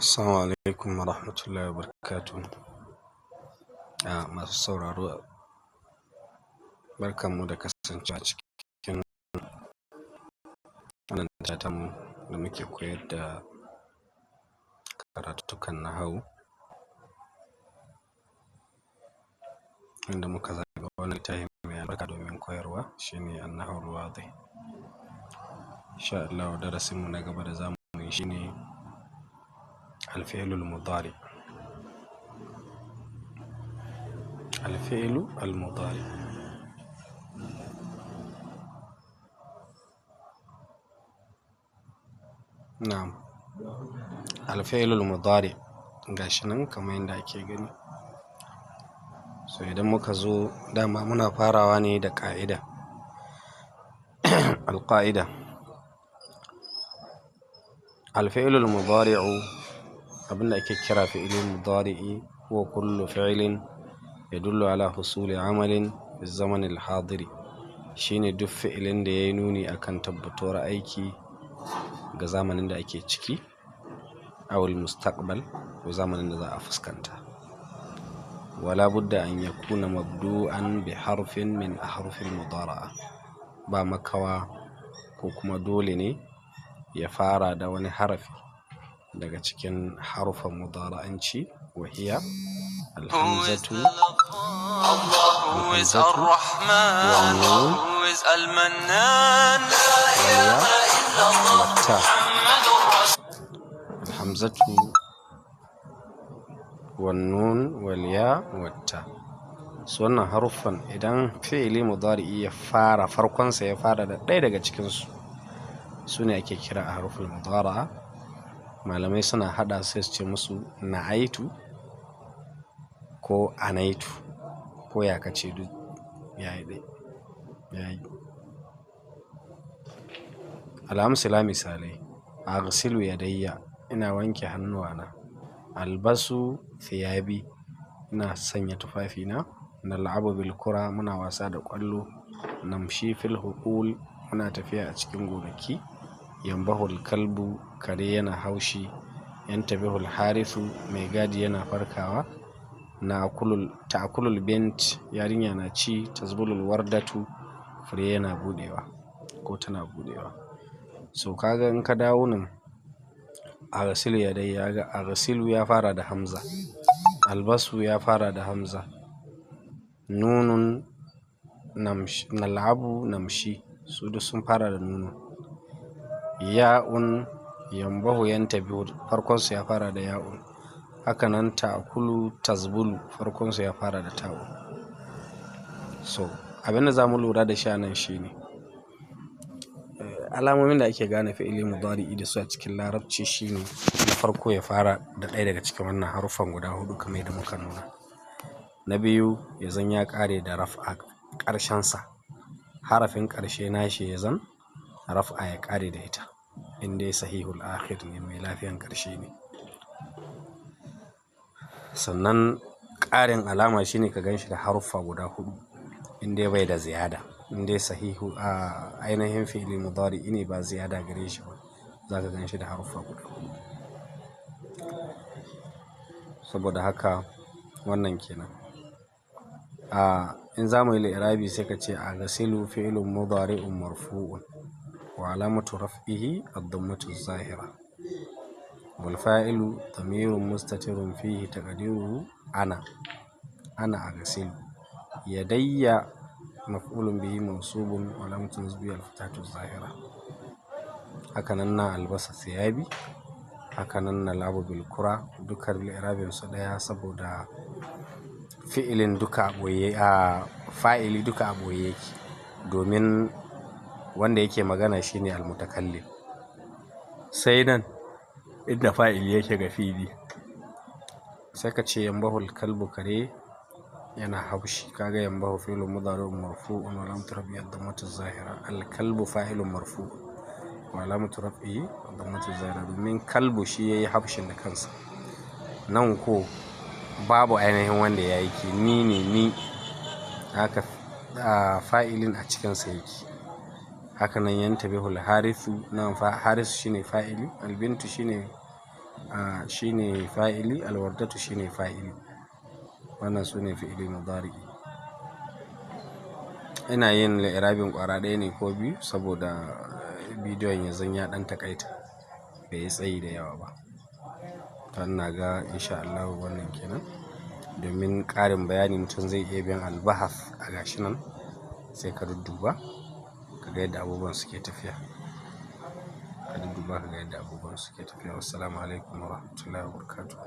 Assalamu alaikum wa rahmatullahi wa barakatuh. A masu sauraro, barkanmu da kasancewa cikin wannan tasha tamu da muke koyar da karatuttukan nahawu. Inda muka zaɓi wannan littafi mai albarka domin koyarwa shine An-Nahwul Wadih. Insha Allahu darasinmu na gaba da zamu yi shine Al-fi'lul mudari. Al-fi'lu al-mudari. Na'am. Al-fi'lul mudari gashi nan kamar yadda ake gani. So idan muka zo dama muna farawa ne da ƙa'ida. Al-ƙa'ida. Al-fi'lul mudari'u, abinda ake kira fi'ilin mudari'i, huwa kullu fi'lin yadullu ala husuli amalin fi zaman al-hadiri. Shine duk fi'ilin da yayi nuni akan tabbatuwar aiki ga zamanin da ake ciki, aw al-mustaqbal, ko zamanin da za a fuskanta. Wala budda an yakuna mabdu'an bi harfin min ahrufil mudara'a. Ba makawa ko kuma dole ne ya fara da wani harafi daga cikin harufan mudara'anci, wa hiya alhamzatu, Who is alhamzatu Ar-Rahman? wan nun Who is Al-Mannan? wal ya wat ta. Alhamzatu wan nun wal ya wat ta. Su wannan haruffan idan fi'ili mudari'i ya fara, farkonsa ya fara da ɗaya daga cikinsu, su ne ake kira a harufin mudara'a. Malamai suna haɗa sai su ce musu na'aitu ko anaitu, ko ya kace duk yayi ɗai yayi. Alhamsila misalai: aghsilu yadayya, ina wanke hannuwana. Albasu thiyabi, ina sanya tufafina. Nal'abu bil kura, muna wasa da ƙwallo. Namshi fil huqul, muna tafiya a cikin gonaki. Yambahul kalbu, kare yana haushi. Yantabihul harithu, mai gadi yana farkawa. Na'kulul ta'kulul bint, yarinya na ci. Tazbulul wardatu, fure yana budewa ko tana budewa. So kaga in ka dawo nan, aghsilu yadayya, ga aghsilu ya fara da hamza, albasu ya fara da hamza, nunun, namshi, nal'abu, namshi, su duk sun fara da nunun. Ya'un, yambahu, yantabihu, farkon su ya fara da ya'un. Haka nan ta'kulu, tazbulu, farkon su ya fara da ta'un. So abin da zamu lura da shi a nan shine alamomin da ake gane fi'ili mudari'i da su a cikin larabci shine na farko ya fara da ɗaya daga cikin wannan haruffan guda hudu kamar yadda muka nuna. Na biyu, ya zan ya ƙare da raf'a ƙarshensa. Harafin ƙarshe nashi ya zan raf'a ya ƙare da ita. In dai sahihul akhir ne, mai lafiyan ƙarshe ne. Sannan ƙarin alama shine ka ganshi da haruffa guda hudu in dai bai da ziyada. In dai sahihu a ainihin fi'ili mudari'i ne ba ziyada gare shi ba, za ka ganshi da haruffa guda hudu. Saboda haka wannan kenan. A in za mu yi li'irabi sai ka ce aghsilu fi'lun mudari'un marfu'un wa alamatu raf'ihi ad-dammatu zahira wal fa'ilu damirun mustatirun fihi taqdiruhu ana, ana aghsilu. Yadayya maf'ulun bihi mansubun wa alamatu nasbihi al-fathatu zahira. Haka nan na albasa thiyabi, haka nan na labu bil kura, dukkan li'irabin su ɗaya saboda fi'ilin duka a ɓoye, a fa'ili duka a ɓoye yake, domin wanda yake magana shine al-mutakallim. Sai nan inda fa'ili yake ga fi'ili, sai ka ce yambahul kalbu, kare yana haushi. Kaga yambahu fi'lun mudari'un marfu'un wa alamatu raf'ihi ad-dammatu zahira. Al-kalbu fa'ilun marfu'un wa alamatu raf'ihi ad-dammatu zahira, domin kalbu shi yayi haushin da kansa. Nan ko babu ainihin wanda ya yi, ni ne ni, haka fa'ilin a cikinsa yake. Haka nan yantabihul harithu, nan harisu shine fa'ili, albintu shine shine fa'ili, alwardatu shine fa'ili. Wannan su ne fi'ili mudari'i. Ina yin li'irabin ƙwara ɗaya ne ko biyu saboda bidiyon ya zan ya ɗan taƙaita, bai yi tsayi da yawa ba. To ina ga insha Allahu wannan kenan. Domin ƙarin bayani mutum zai iya bin albahaf a gashi nan sai ka dudduba ka ga yadda abubuwan suke tafiya. Ka dudduba ka ga yadda abubuwan suke tafiya. Wassalamu alaikum warahmatullahi wabarakatuh.